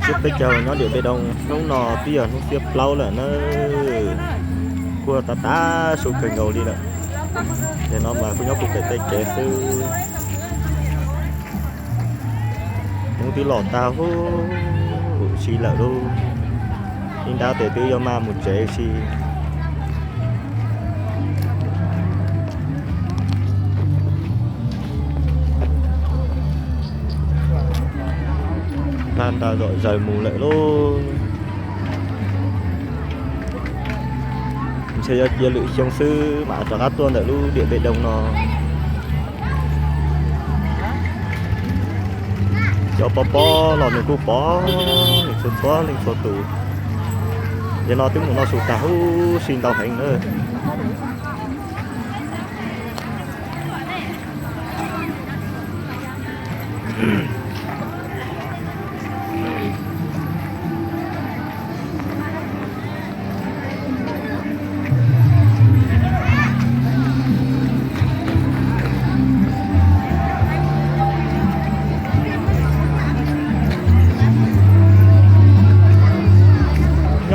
Tsiab peb caug nyob Diam Npe Doo, hnub no twb yog hnub xiab plaub lawm na, kuj tas tas su kawg nkaus li lawm. Nim no mas kuj nyob puag pem tej kev xwb. Hnub twb los tag huv si lawm lauj, ib nrab tes twb yuav maj mus tsev si. Npaj nra zom zaws mus lawm lauj. Ntshe yuav cia lwm xyoo xwb mam rov qab tuaj ntawm lub Diam Npe Doo no. Cov pov pob los nws kuj pom nws txhua txhua leej txhua tus. Yog no twb mus noj su tag huv si ntau heev na.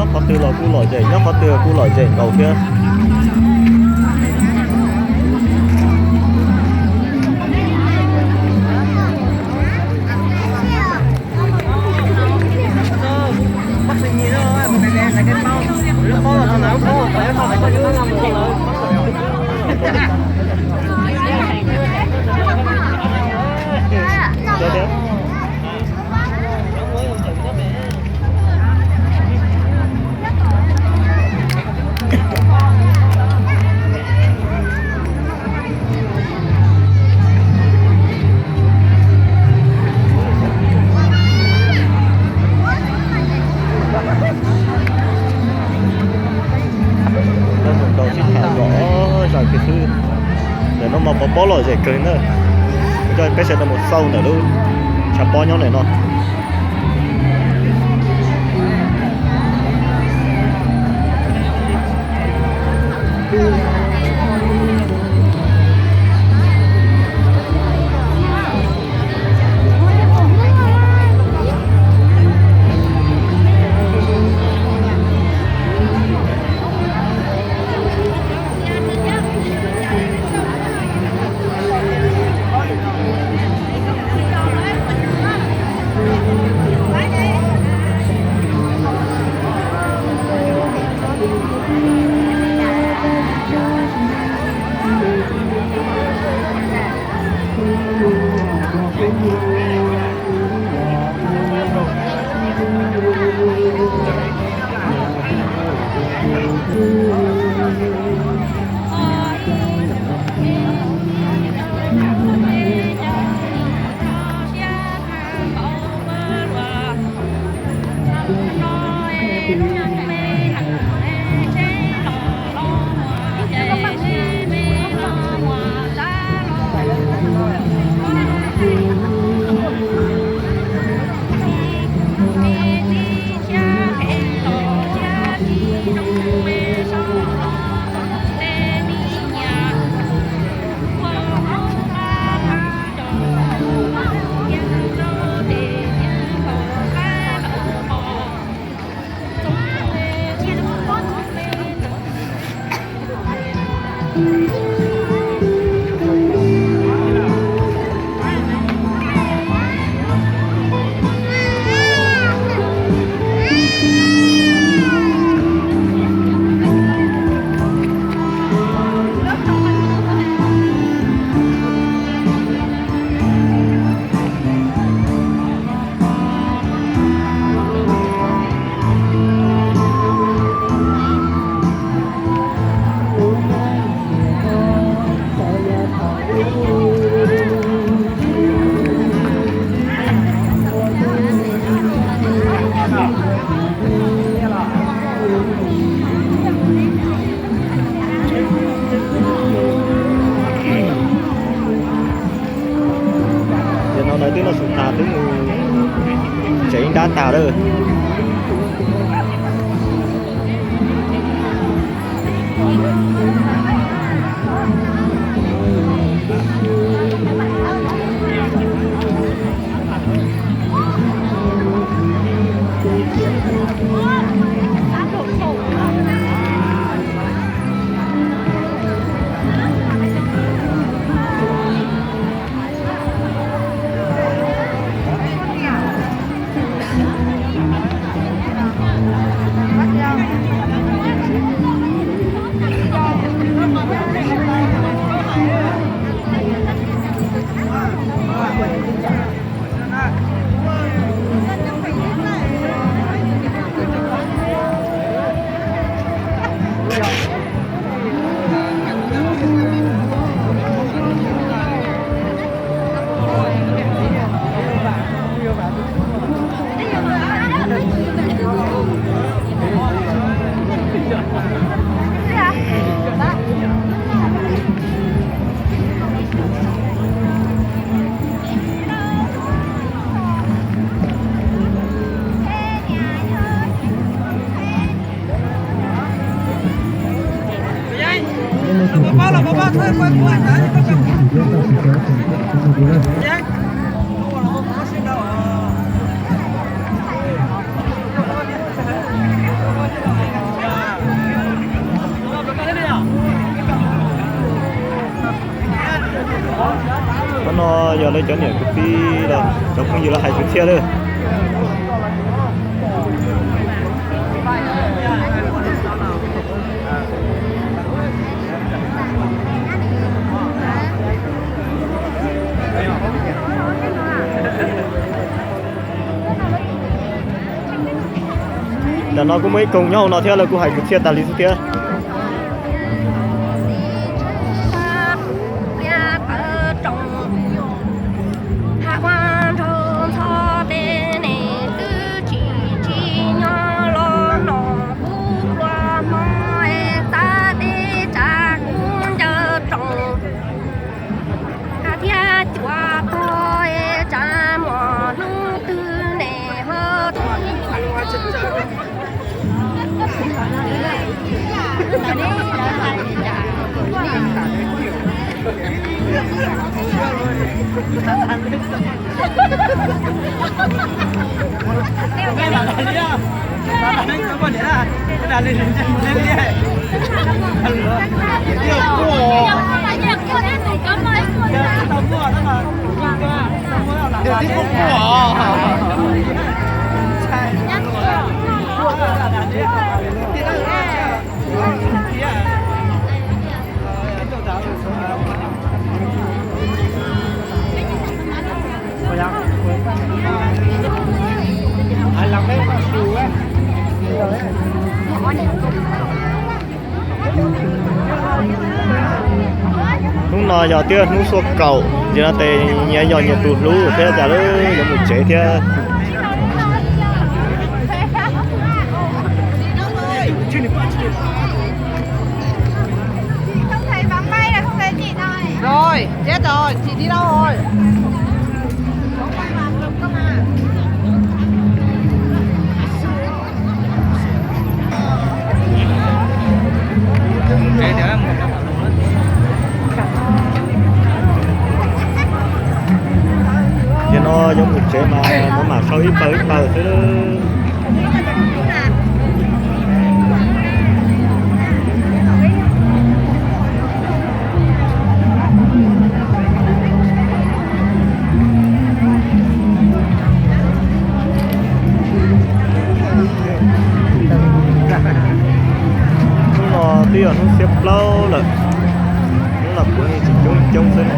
Nyob qhov twg los kuj lom zem, nyob qhov twg kuj lom zem nkaus thiab. Nyob mus nrau sib tham zom zaws kiag xwb. Ntawm no mas pov pob lom zem kawg na. Coj peb sawv daws mus xauj ntawm lub tshav pob nyob ntawm no. Ces no lawv twb noj su tas twb mus tsev ib nrab tag lawm. Qhov no yog lawv cov niam kwv tij los cov phooj ywg los hais kwv txhiaj lawm. Ntawm no kuj muaj ib koog nyob hauv no thiab, lawv kuj hais kwv txhiaj tas li xwb thiab. Thiab cuav tog es tsav muaj hnub twg ne ho. Hnub no yog tiaj hnub xuaj kaum, ces no tes nyias yog nyias tus hlub thiab, cas lawv yuav mus tsev thiab. Rồi, chết rồi, chỉ đi đâu rồi? Ces no yuav mus tsev mas no mam sau ib pawg ib pawg xwb. Hnub no twb yog hnub xiab plaub lawm, hnub no kuv tsis coob coob xwb.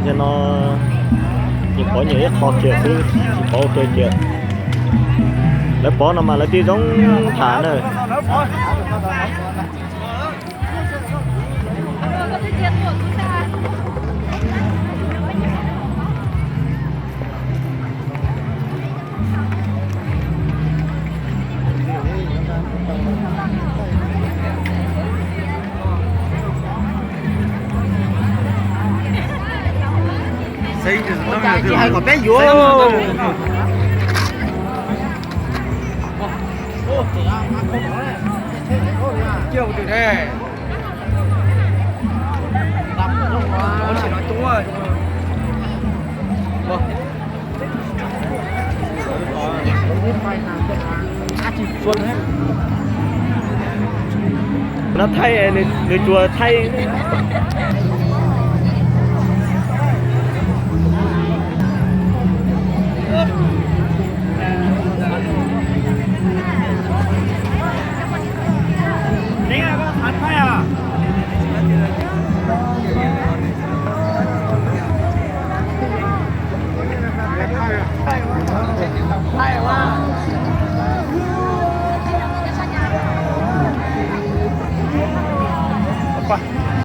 Yog no nyias pov nyias ib qho kiag xwb, tsis pov ua ke kiag. Lawv pov no mas lawv thiaj zoo tham na. Tsis hais kom peb yuav. Nó thaij, nws, nws tsuas thaij. Paj,